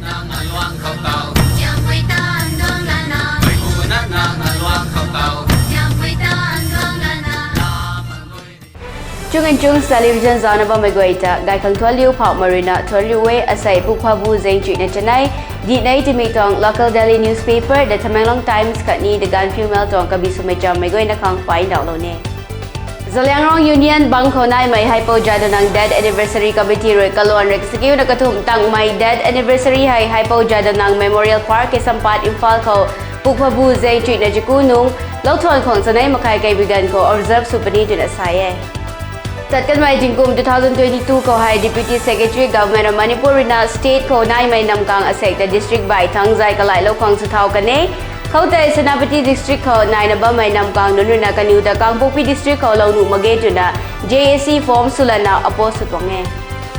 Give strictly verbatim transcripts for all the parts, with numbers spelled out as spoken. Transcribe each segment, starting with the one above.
Nang aluang khou tau, Tiampui tan duang lana, mei pu na nang aluang khou tau, Tiampui tan duang lana. Chungin Chungs Television zana bammei guay ta gaikhang thuanliu phauhmei ruina thuanliu e. Asei pukphabu zengchuina chanei dihnei timi tuang local daily newspaper The Tamenglong Times khatni The Gaanphiu Mail tuang kabi swmei chammei guayna khang pai ndauhlou ne. Zeliangrong Union bang khou naimei Haipou Jadonang Death Anniversary Committee rui kaluan rui kasakiuna kathumh tangmei Death Anniversary hei Haipou Jadonang Memorial Park, Keisampad, Imphal khou pukphabu zengchuina chaku nung louthuan khwang chanei makhai kaibi ganv khou observe sw puni twna sa e. Tat kanmei tingkum two thousand twenty-two khou hei Deputy Secretary Government of Manipur ruina state khou naimei namkang asek ta district bai thangc zai kalailou khwang sw thau kan e. Khoutei Senapati District khou naina bammei namkang nunc ruina kaniw ta Kangpokpi District khou lou nuh mak ge twna J A C form swlana oppose sw tuang e.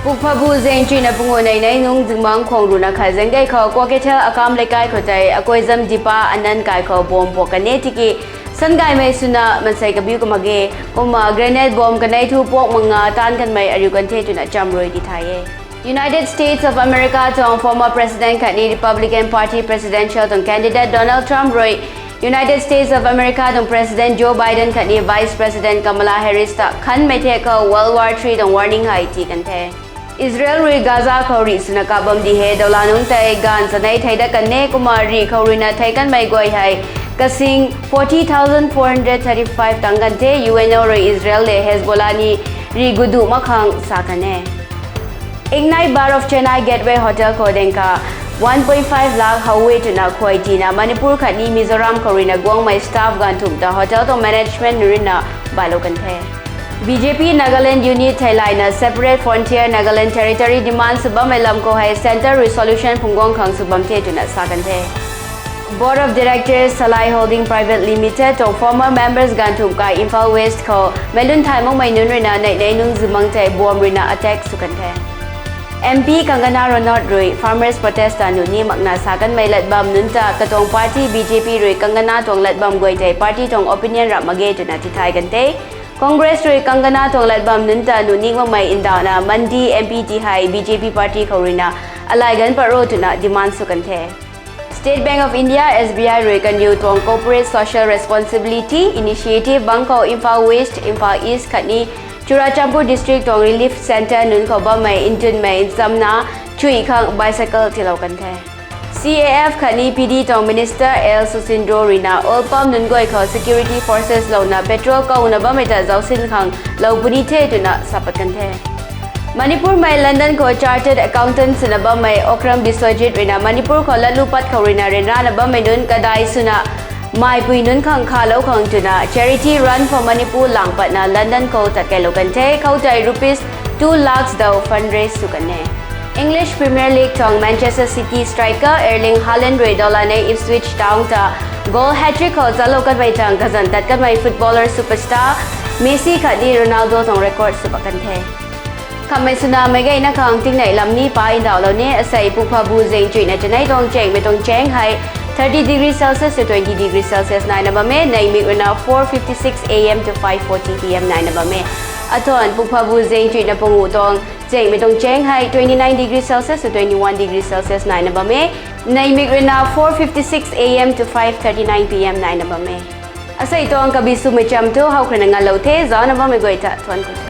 Pukphabu zengchuina pungu nei nei nung zingbangc khwang ruhna khat zengdei khou Kwakeithel Akam Leikai khou tei Akoizam Dipa Anand kai khou bomb puak kan e tiki sangaymei swna mansei kabiu ka mak ge. Kumna grenade bomb kanei thu puak manga taanc kanmei ariu kan the twna cham rui tithay e. United States of America tuang former president khatni Republican Party presidential tuang candidate Donald Trump rui United States of America tuang President Joe Biden khatni Vice President Kamala Harris ta khanmei thek khou World War Three tuang warning hei tii kan the. Israel rui Gaza khou rih swna kap bam di hei dawla nungc tei gaanv chanei thei dat kan e. Kumna rih khou ruina thei kanmei guay hei kasing forty thousand four hundred thirty-five tang kan the. U N O rui Israel le Hezbollah ni rih gudu mak khang sa kan e. Ignite Bar of Chennai Gateway Hotel khou dengka one point five lakh how e twna khuay tina Manipur khatni Mizoram khou ruina guangmei staff ganv thumh ta hotel tuang management nunc ruina bailou kan the. B J P Nagaland unit theilayna separate frontier Nagaland territory demand sw bammei lam khou hei centre rui solution phungc guang khang sw bam the twna sa kan the. Board of Directors Salai Holding Private Limited tuang former members ganv thumh kai Imphal West khou meic lun thay makmei nunc ruina neih nei nung zimang tei bomb ruina attack sw kan the. M P Kangana Ranaut rui farmers protest ta nuh ni makna sa kanmei lat bam nunc ta katuang party B J P rui Kangana tuang lat bam guay tei party tuang opinion rap mak ge twna tithay kan the. Congress rui Kangana tuang lat bam nunc ta nuh ni makmei ndauhna Mandi M P ti hei B J P party khou ruina alai ganv pat ro twna demand sw kan the. State Bank of India, S B I rui kaniw tuang Corporate Social Responsibility Initiative bang khou Imphal West, Imphal East khatni Churachandpur District tuang relief centre nunc khou bammei ntunmei nchamna chuih khang bicycle tiilou kan the. C A F khatni P D tuang Minister L Susindro ruina oil pump nunc guay khou security forces louna petrol kauna bammei ta zaucsin khang lou puni the twna sa pat kan the. Manipur mei London khou chartered accountant swna bammei Okram Biswajit ruina Manipur khou latlu pat khou ruina ryanrana bammei nunc kadai swna maipui nunc khang khalou khang twna Charity Run for Manipur lang patna London khou tat kailou kan the. Khoutei rupees two lakhs daw fund raise sw kan e. English Premier League tuang Manchester City striker Erling Haaland rui dawla nei Ipswich Town ta goal hat-trick khou chalou kanmei tang kazanc tat kanmei footballer superstar Messi khatni Ronaldo tuang record sw pat kan the. Khamhmei swna meic gayna khang tingnei lam ni pa ndauhlou ni. Asei pukphabu zengchuina chanei tuang chengmei tuang cheng hei thirty degree Celsius to twenty degree Celsius naina bam e. Neihmik ruina four fifty-six A M to five forty P M naina bam e. Athuan pukphabu zengchuina pungu tuang chengmei tuang cheng hei twenty-nine degree Celsius to twenty-one degree Celsius naina bam e. Neihmik ruina four fifty-six A M to five thirty-nine P M naina bam e. Asei tuang kabi swmei cham thu howkhruina ngalou the. Zana bammei guay ta thuan ku the.